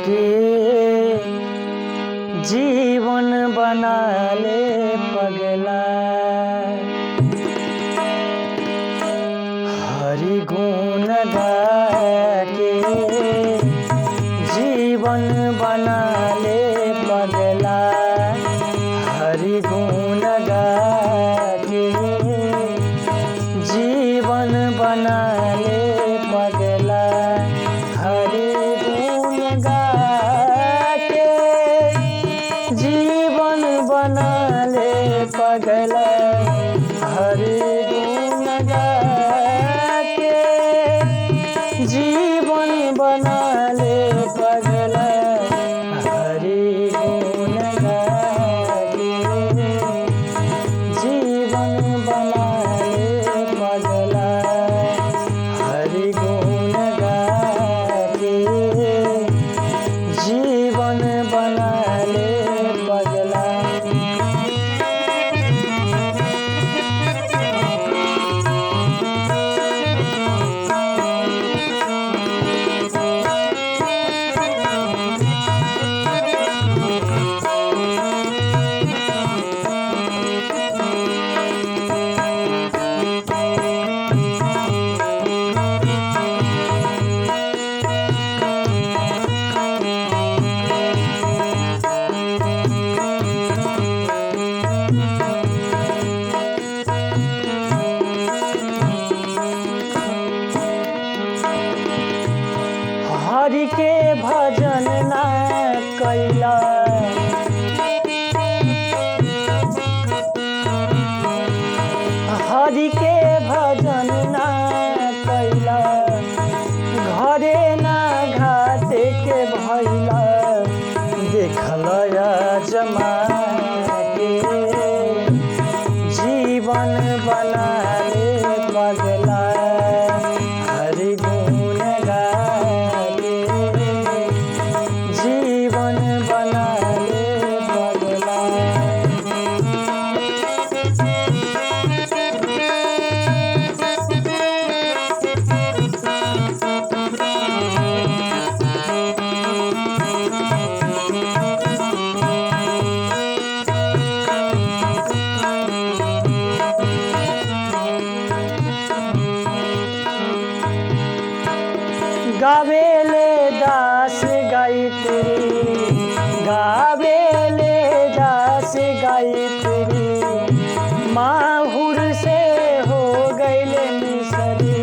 के जीवन बना ले पगला। हरि गुण गा के जीवन बना ले पगला। हरि गुण गा के जीवन बना ले पगला। हरि गुण गा के जीवन बना ले पगला। हरि गुण गा के जीवन बना ले पगला। हरि गुण गा के जीवन बना ले पगला। हरि गुण गा के जीवन बना ले पगला। हरि के भजन ना कैला, हरि के भजन ना कैला, घरे ना घाटे के भैला। देखल जमा के जीवन बना ले पगला। हरि गुण गा के जीवन बना ले पगला। गावेले दास गायत्री, गावेले दास गायत्री, माहुर से हो गईले मिसरी,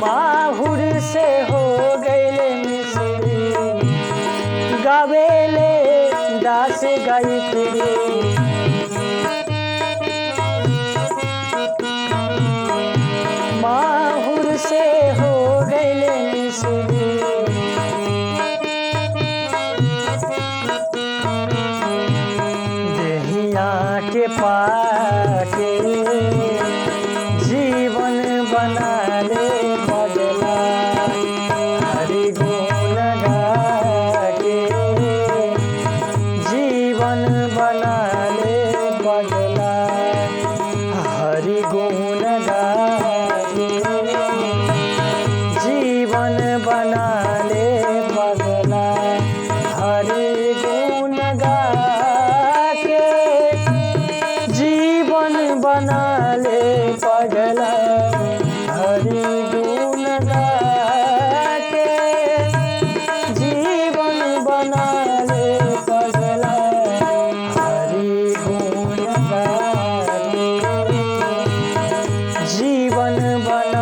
माहुर से हो गईले मिसरी। गावेले दास गायत्री, माहुर से हो गईले मिसरी। देहिया के पाके जीवन बना ले पगला। हरि गुण गा के जीवन बना ले पगला। हरि गुण गा के जीवन बना ले पगला। हरि गुण गा के जीवन बना ले पगला। हरि गुण गा के जीवन बना ले पगला। हरि गुण गा के जीवन बना